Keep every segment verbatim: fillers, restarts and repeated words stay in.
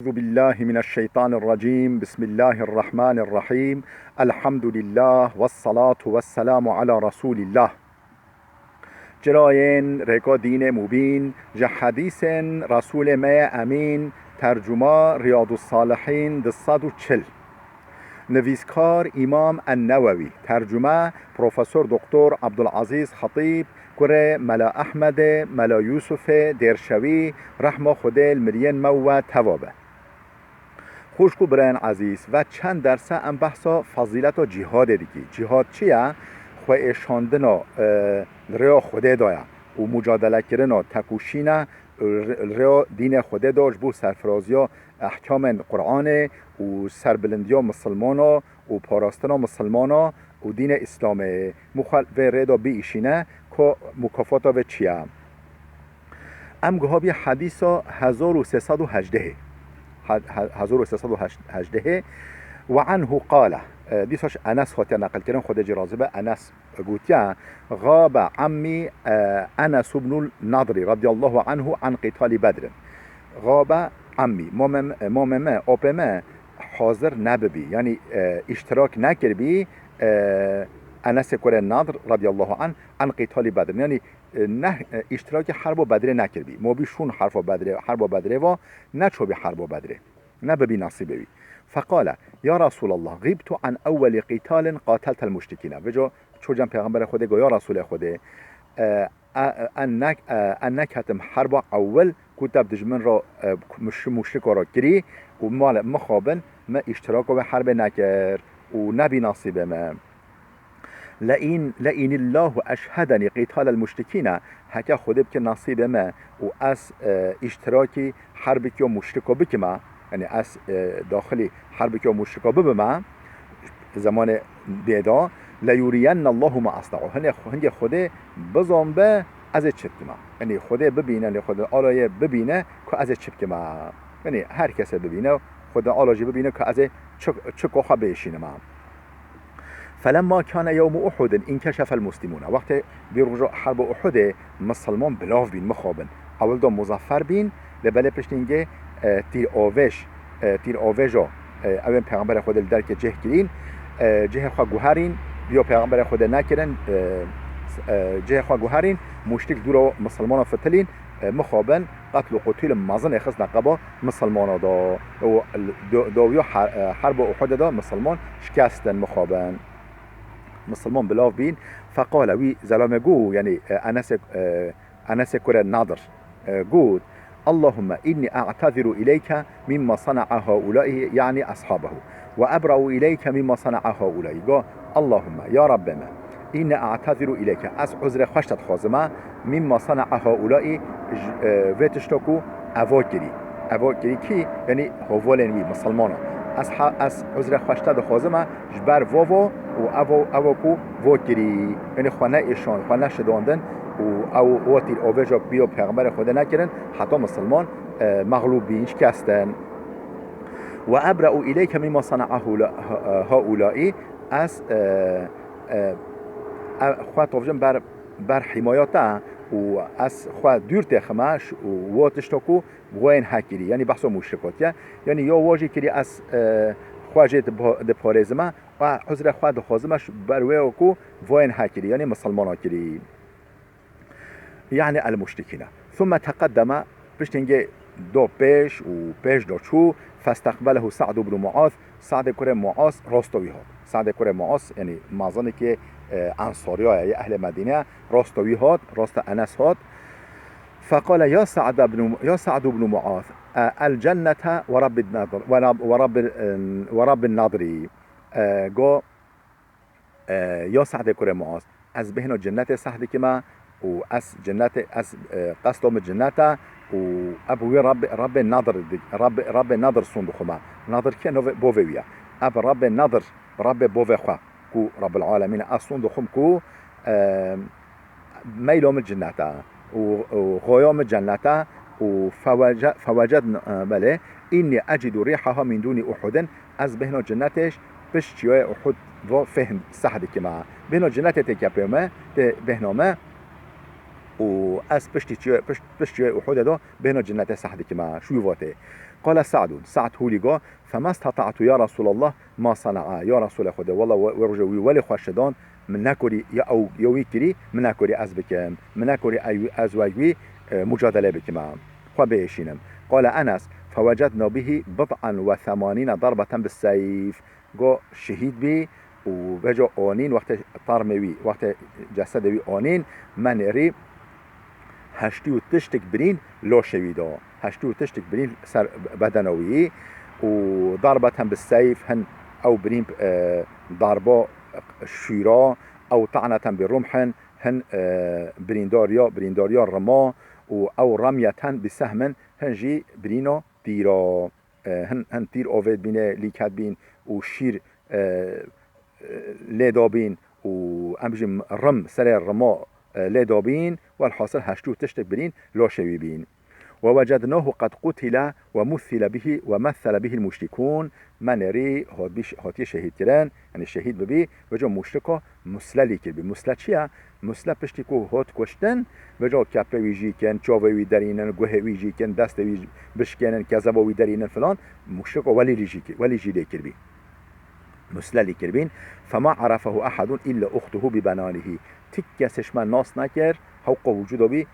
Euzu billahi mineşşeytanirracim. Bismillahirrahmanirrahim. Elhamdülillah. Vessalatu vesselamu ala Resulillah. Çirayên rêka dînê mubîn, ji hedîsên Resûlê me ye Emîn, tercuma Riyadus Salihîn du sed û çil. Nivîskar Îmam En-Newewî, tercume Profesor Doktor Abdulazîz Xetîb, kurê Mela Ehmedê, Mela Yûsufê Dêrşewî, rehma Xwedê li miriyên me û we teva be. Xwişk û birayên ezîz, ve çend derse em behsa fezîleta cîhadê dikî. Cîhad çi ye? Xwe êşandina, e, li rêya Xwedê de ye û mucadelekirina, tekoşîn e, li rêya dînê Xwedê de ji bo serfiraziya ehkamên Quranê û serbilindiya misilmana û parastina misilmana û dînê Îslamê. Mixwe vê rê de biîşîne ku mukafata vê çi ye. Em guha bî hedîsa hezar û sê sed û hejdehê. He-, he-, hezar û sê sed û hejdehê. Ve anhu qale. E, dîsa ji Enes hatiye neqilkirin, Xwedê jî razî be, Enes gotiye, "Xabe emmî, e, Enes ibnul Nadrî radiyallahu anhu an qîtalî Bedrin." Xabe emmî, mamê me, mamê me, apê me hazir nebibî, yanî, e, îştirak nekiribî, e, Enesê kurê Nadr radiyallahu anh an qîtalî Bedrin. Yanî, e, ne, e, îştirakî herbo Bedrê nekiribî. Ma bî şûn herfa Bedrê, herba Bedrê va, neçobî herba Bedrê. Nebibî nasîbê wî. Feqale, "Ya Resulallah, gîbtu an ewwelî qîtalin qateltel muşrikîne." Vêca ço cem Pêxemberê Xwedê go, "Ya Resulê Xwedê, e, e, e, en ne-, e, en neketim herba ewil ku te bi dijmin re, e, muşri-, muşriko re kirî û male mixabin me îştiraka wê herbê nekir û nebî nasîbê me." Le in, le inillahu eşhedenî qîtalel muşrikîne, heke Xwedê bike nasîbê me û ez, e, îştirakî herbikî ya muşriko bikime, yanî ez, e, daxilî herbikî ya muşriko bibime, zemanê bêda, le yuriyenne Allahu ma asna'u. Hingê, hingê Xwedê bizan be ez ê çi bikime. Yanî Xwedê bibîne, yanî Xwedê Teala yê bibîne ku ez ê çi bikime. Yanî her kesê bibîne, Xwedê Teala jî bibîne ku ez ê çi, çi koxa bêşînime. Felemma kâne yewmu Uhudin inkeşefel muslimûne. Wextê vî roja herba Uhudê misilman bilav bîn, mixabin. Ewil de muzaffer bîn, lê belê piştî hingê, e, tîravêj, e, tîravêja, e, ew ên Pêxemberê Xwedê li derkê cih kirîn, e, cihê xwe guherîn, biyo Pêxemberê Xwedê nekirin, e, e, cihê xwe guherîn, muşrik dûra misilmana fitilîn, e, mixabin, qetl û qutîl mezin ê xistine qeba misilmana da. Û do-, dawiya her-, e, herba Uhudê da misilman şikestin, mixabin. Misilman bilav bîn. Feqale, wî zelamê got, yanî, e, Enesê, e, Enesê kurê Nadir, e, got, "Allahümme inni a'teziru ileyke mimma sana'a haulai, yani ashabehu, ve ebra'u ileyke mimma sana'a haulai." Go, "Allahümme, ya Rabbê me, inni a'teziru ileyke, ez uzrê xweş te dixwazime, mimma sana'a haulai, ji, e, vê tişta ku eva kirî." Eva kirî kî? Yanî hovalên wî, misilmana. "Ez ha-, ez uzrê xweş te dixwazime, ji ber vavo û evo, evo ku vo kirî, yanî xwe neêşand, xwe neşidandin û ew wa tîravêja biyo Pêxemberê Xwedê nekirin, heta misilman, e, mexlûb bîn, şikestin. Ve ebre'u ileyke mimma sana'a hula-, ha-, haulai, ez, e, e, e, xwe tovjim ber, ber hîmaya te û ez xwe dûr têxime ş-, û wa tişta ku wayên hekirî, yanî behsa muşrik hatiye. Yanî ya wa jî kirî ez, e, xwe jê dipa-, diparêzime, ve uzrê xwe dixwazime ji ber wê ku vayên hekirî, yanî misilmana kirî. Yani el muşrikîne. Thumme teqeddeme, piştî hingê do pêş û pêş do çû, festeqbelehu Sa'd ibn Muaz, Sa'dê kurê Muaz rasta wî hat. Sa'dê kurê Muaz, yanî mezinekê, e, Ensariya ye, yê ehlê Medîne, rasta wî hat, rasta Enes hat. Feqale, "Ya Sa'd ibn, ya Sa'd ibn Muaz, e, el cennete ve Rabbin Nadr, ve Rab-, ve Rabbin, e, ve Rabbin Nadri." E, go, e, "Ya Sa'dê kurê Muaz, ez bêhna cennetê seh dikime û ez cennetê, ez, e, qesta min cennet e û ev wî Rabbê, Rabbê Nadr dik-, Rabbê, Rabbê Nadr sûn dixwime." Nadr kê? Navê bavê wî ye. Ev Rabbê Nadr, Rabbê bavê xwe, ku Rabbil Alemîn e, ez sûn dixwim ku, e, meyla min cennet e û, û xwaya min cennet e û fewece-, feweced, e, belê, "Inni ecidu rihaha min duni Uhudin", ez bêhna cennetê ji pişt çiyayê Uhud ve fêhm seh dikime. Bêhna cennetê tê kepê me, tê bêhna me û ez piştî çiyayê, pişt, pişt çiyayê Uhudê de bêhna cennetê seh dikime. Şûyî vatê. Qale Sa'dun, Sa'd hûlî got, "Fema stata'tu ya Resûlallah ma sana'a." Ya Resûlê Xwedê, wela we, wê rojê wî welê xwe şidan, min nekorî ya ew, ya wî kirî, min nekorî ez bikim. Min nekorî ez, ez wek wî, e, mucadele bikim. Xwe biêşînim. Qale Enes, "Fewecedna bihi bid'an ve themanîne darbeten bis seyf." Go şehîd bî û veco anîn wextê tarmê wî, wextê cesedê wî anîn, me nêrî heştî û tiştik birîn laşê wî da. Heştî û tiştik birîn ser bedena wî û darbeten bi seyf hin ew birîn, e, darba şûra ew ta'neten bi rumhin hin, e, birîndariya, birîndariya rima û ew ramyeten bi sehmin hin jî birîna tîra. E, hin, hin tîr ovêt bîne, lîket bîn û şîr, e, e, lê dabîn û em bijî rim, serê rima, e, lê dabîn. Welhasil heştû tiştek birîn laşê wî bîn. "Ve wecednahu qed qutile ve muthile bihi ve methele bihil muşrikûn." Me nêrî hotbî, hatiye şehîd kirin, yanî şehîd bibî, veco muşriko musle lî kirbî. Musle çi ye? Musle piştî ku hot kuştin, veco kepê wî jî kin, çavê wî derînin, guhê wî jî kin, destê wî bişkênin, kezeba wî derînin filan, muşriko welî lî jî ki-, welî jî lê kirbî. Musle lî kirbîn. "Fema arafehu ahadun illa uxtuhu bi benanihi." Ti kesê ji me nas nekir, hewqa wicûda bî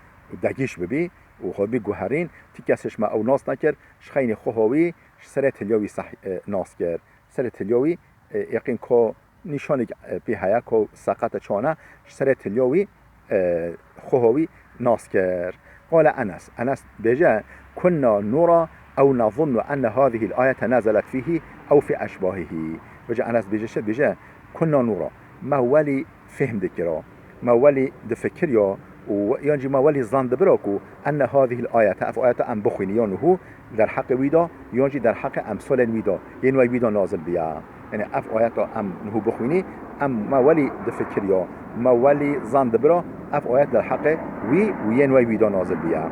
degîş bibî û xwe bî guherîn, ti kesê ji me ew nas nekir, ji xeynî xweha wî, ji serê tiliya wî seh-, e, nas kir. Serê tiliya wî, e, yaqîn ko nîşanek, e, pê heye, ko seqete çane, ji serê tiliya wî, e, xweha wî nas kir. Qale Enes, Enes bêje, "Kunna nura ew nezunnu enne hazihil ayete nezelet fîhî ew fî eşbahihî." Bêje Enes bêje çi? Bêje, "Kunna nura." Me welî fêhm dikira. Me welî difikiriya û yan jî me welî zan dibira ku enne hazihil ayete, ev ayeta em bixwînî ya nuhû derheqê wî de, yan jî derheqê emsalên wî de, yên wê wî de nazil biya. Yanî ev ayeta em nuhû bixwînî, em me welî difikiriya, me welî zan dibira, ev ayet derheqê wî û yên wê wî de nazil biya.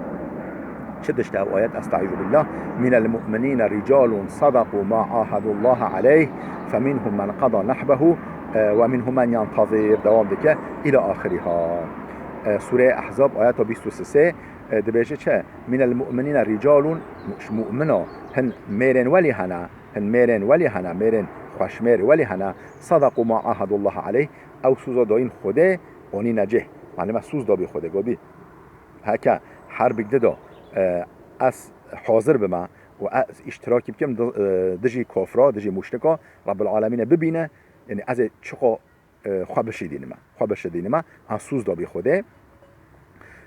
Çi dişte ev ayet? Estaizu billah. "Minel mu'minîne ricalun sadaqu ma ahadullaha aleyh, feminhum men qada nahbehu, e, ve minhum men yentazir." Dewam dike. Îla axiriha. E, Sûreyê Ehzab, ayeta bîst û sê, e, dibêje çi? "Minel mu'minîne ricalun", ji mu'mina hin mêrên welî hene, hin mêrên welî hene, mêrên xweşmêr welî hene, "sadaqu ma ahadullaha aleyh", ew sûza dayîn Xwedê, onîne cih. Malime sûz dabî Xwedê, gobî. Heke herbik dida, e, ez hazir bime û ez îştirakî bikim di-, e, dijî kofra, dijî muşrika, Rabbil Alemîne bibîne, yanî ez ê çiqo, e, xwe bişidînime, xwe bişidînime, ez sûz dabî Xwedê.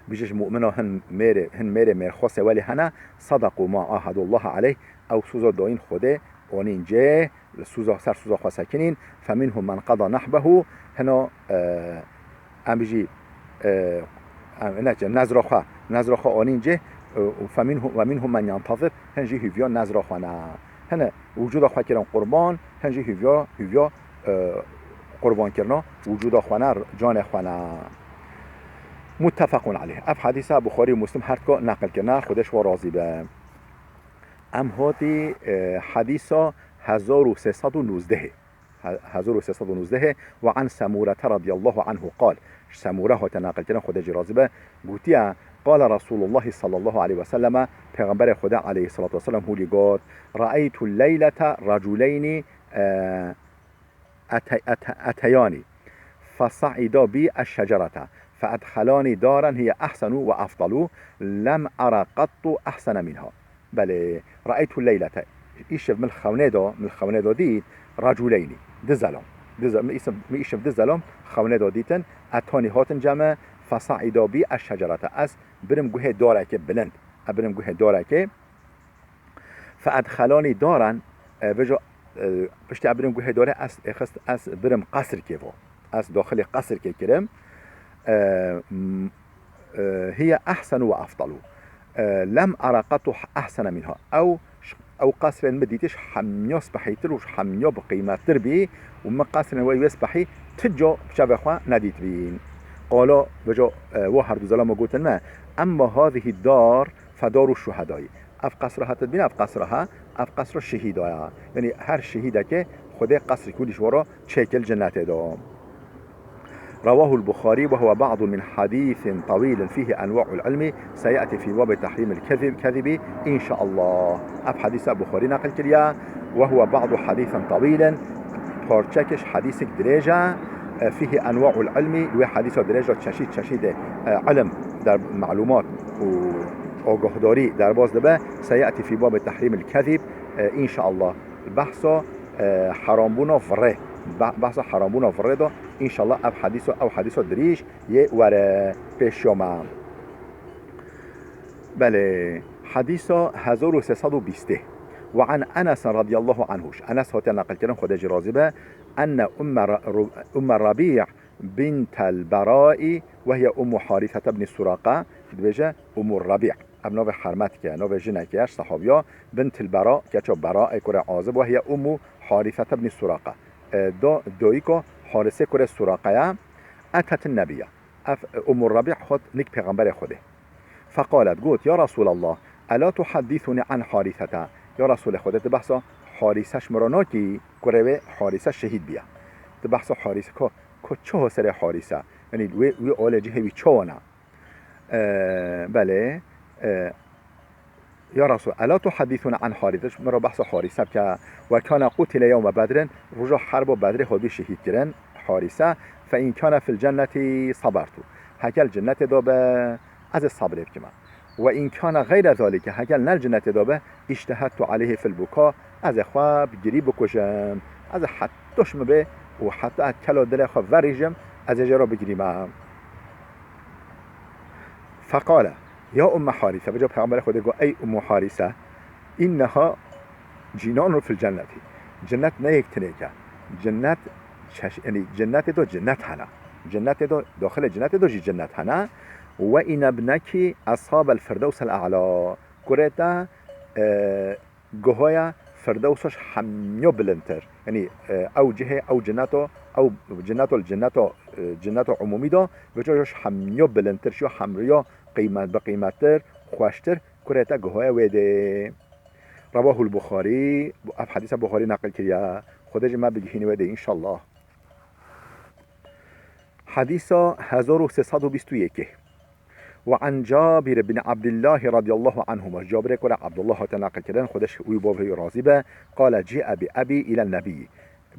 Bijî ji mu'mina hin mêrê, hin mêrê mêrxwasê welî hene, "Sadaqu ma ahadullaha aleyh", ew sûza dayîn Xwedê, onîn cê, li sûza, ser sûza xwe sekinîn, "Feminhum men qada nahbehu", hino, e, em bijî, e, em, ne, nezra xwe, nezra xwe anîn cê, e, û feminhu-, ve minhum men yentazir, hin jî hîviya nezra xwe ne. Hine wicûda xwe kirin qurban, hin jî hîviya, hîviya, e, qurbankirina wicûda xwe ne, canê xwe ne. Muttefequn aleyh. Ev hedîsa Buxarî û Muslim her dika neqil kirine, Xwedê ji wan razî be. Em hatî, e, hedîsa hezar û sê sed û nûzdehê. He-, hezar û sê sed û nûzdehê. "Ve an Semûrete radiyallahu anhu qal." Ji Semûre hate neqilkirin, Xwedê jî razî be, gotiye, "Qale Resûlullahî sallallahu aleyhi ve selleme", Pêxemberê Xwedê aleyhissalatu vesselam hûlî got, "Re'eytu leylete reculeyni, e, ete-, ete-, eteyanî, fesaida bi eşşecerete, feedxelani daren hiye ehsenu ve efdalu, lem ara qattu ehsene minha." Belê, re'eytu leylete. Îşev min xewnê da, min xewnê da dît, raculeyni. Du zelam. Du ze-, min îşev, min îşev du zelam xewnê da dîtin. Etanî hatin ceme, fesaida bi eşşecerete. Ez birim guhê darekê bilind. Ez birim guhê darekê. Feedxelanî daran, e, vejo, e, piştî ez birim guhê darê ez, e, xist, ez birim qesrkê vo. Ez daxilê qesrkê kirim. E, m-, e, hiye ehsenu ve efdalu. E, lem ara qatu ehsene minha. Ew, ew qesrên min dîtiş hemiya spehîtir û hemiya bi qîmettir bî û min qesrên wê wê spehî ti ca bi çavê xwe nedîtibîn. Qala, vejo, e, wo herdu zelama gotin me, emma hazihi dar fedaru şuhedayî. Ev qesra hate dibîne, ev qesra ha, ev qesra şehîda ya. Yanî her şehîdekê Xwedê qesrek wî ji wara çêkil cennetê de. رواه البخاري وهو بعض من حديث طويل فيه أنواع العلم سيأتي في باب تحريم الكذب، كذب إن شاء الله. Ev hedîsa Buxarî neqil kiriye. وهو بعض حديث طويل، parçekiş hedîsik dirêj e. E, فيه أنواع العلم، wê hedîsa dirêj de çeşît çeşîdê, e, ilim, der, malumat û agahdarî derbas dibe. سيأتي في باب تحريم الكذب، e, إن شاء الله. Behsa, e, herambûna virê. Be-, behsa herambûna virê de, înşallah ev hedîsa, ew hedîsa dirîj yê were pêşiya me. Belê, hedîsa hezar û sê sed û bîstê. وعن أنس رضي الله عنه. Enes hatiye neqilkirin, Xwedê jî razî be. أن أم ر-، ر-، أم الربيع بنت البراء وهي أم حارثة بن سراقة. Dibêje Ummu Rabi'. Ev navê hermetke, navê jineke ye, sahabiya. Bintil Bera, keça Bera, ê kurê Azib, وهي أم حارثة بن سراقة. E, do-, doyîka Harisê kurê Suraqe ye. أتت النبي. Ev, e, Ummu Rabi' hat nik Pêxemberê Xwedê. فقالت، got: يا رسول الله، ألا تحدثني عن حارثة؟ Ya Resulê Xwedê, tu behsa Harise ji min re nakî, kurê wê Harise şehîd bîye. Tu behsa Harise, ko, ko çawa serê Harise? Yanî wê, wê alê cihê wî çawa ne? E, belê, e, Ya Resul, ألا تحدثني عن حارثة؟ Ji min re behsa Harise bike. وكان قتل يوم بدر، roja herba Bedrê hatibî şehîd kirin Harise. فإن كان في الجنة صبرت. Hekel cinnetê de be, ez ê sebrê bikime. وإن كان غير ذلك، hekel ne li cinnetê de be, اجتهدت عليه في البكاء، ez ê xwe bi girî bikujim. Ez ê heta ji min bê û heta ez kela dilê xwe verîjim, ez ê jê re bigirîme. فقال: يا أم حارثة، vêca Pêxemberê Xwedê got, ey Ummu Harise, إنها جنان في الجنة. Cinnet ne yek tinêk e. Cinnet çeş-, yanî cinnetê de cinnet hene. Cinnetê de, daxilê cinnetê de jî cinnet hene. وإن ابنك أصاب الفردوس الأعلى. Kurê te, e, guhaya Firdewsa ji hemiya bilindtir. Yanî, e, ew cihê, ew cinneto, ew cinneto li cinneto, e, cinneto umûmî de, vêca ji hemiya bilindtir, ji hemiya qîmet, bi qîmettir, xweştir, kurê te guhaya wê dê. رواه البخاري، ev hedîsa Buxarî neqil kiriye. Xwedê ji me bigihîne wê dê, înşallah. Hedîsa hezar û sê sed û bîst û yekê. وعن جابر بن عبد الله رضي الله عنهما. Cabirê kurê Abdullah hate neqil kirin, Xwedê ji wî bavê wî razî be. قال: جيء بأبي إلى النبي.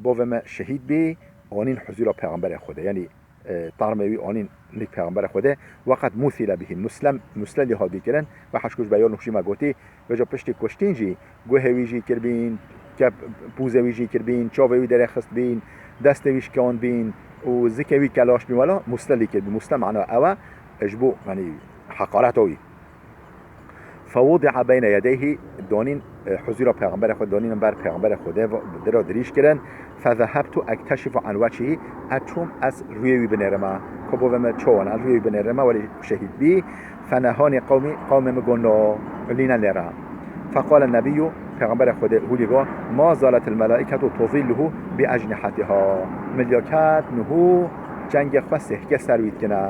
Bavê me şehîd bî, anîn huzûra Pêxemberê Xwedê. Yanî, e, termê wî anîn nik Pêxemberê Xwedê. وقد مثل به. Muslem, muslelî hatibî kirin. Ve heşkuj be yol nûşî me gotî. Vêca piştî kuştîn jî guhê wî jî kirbîn, kep-, pûzê wî jî kirbîn, çavê wî derêxistbîn, destê wî şikandbîn û zikê wî kelaş bîn. Wela muslelî kirbîn. Musle mana ew e, ji bo, yanî, heqareta wî. فوضع بين يديه، danîn, e, huzûra Pêxemberê Xwedê, danîn ber Pêxemberê Xwedê, va-, dira dirîj kirin. فذهبت أكتشف عن وجهه، ez çûm ez rûyê wî binêrime. Ka bavê me çawa ne, ez rûyê wî binêrime, welê şehîd bî. فنهاني قومي، qewmê min got, na, lîne lêre. فقال النبي، Pêxemberê Xwedê hûlî got, ما زالت الملائكة تظله بأجنحتها. Milyaket niho çengê xwe sêhkê ser wî dikine.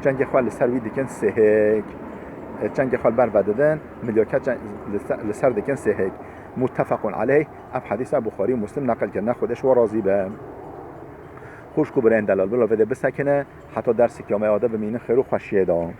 Çengê xwe li ser wî dikin sêhik. E, çengê xwe li ber vedidin, milyaket çeng-, li ser, li ser dikin sêhik. متفق عليه. Ev hedîsa Buxarî û Muslim neqil kirine, Xwedê ji we razî be. Xwişk û birayên delal, bila vê dê bisekine, heta derseke me ya de bimînin xêr û xweşiyê de.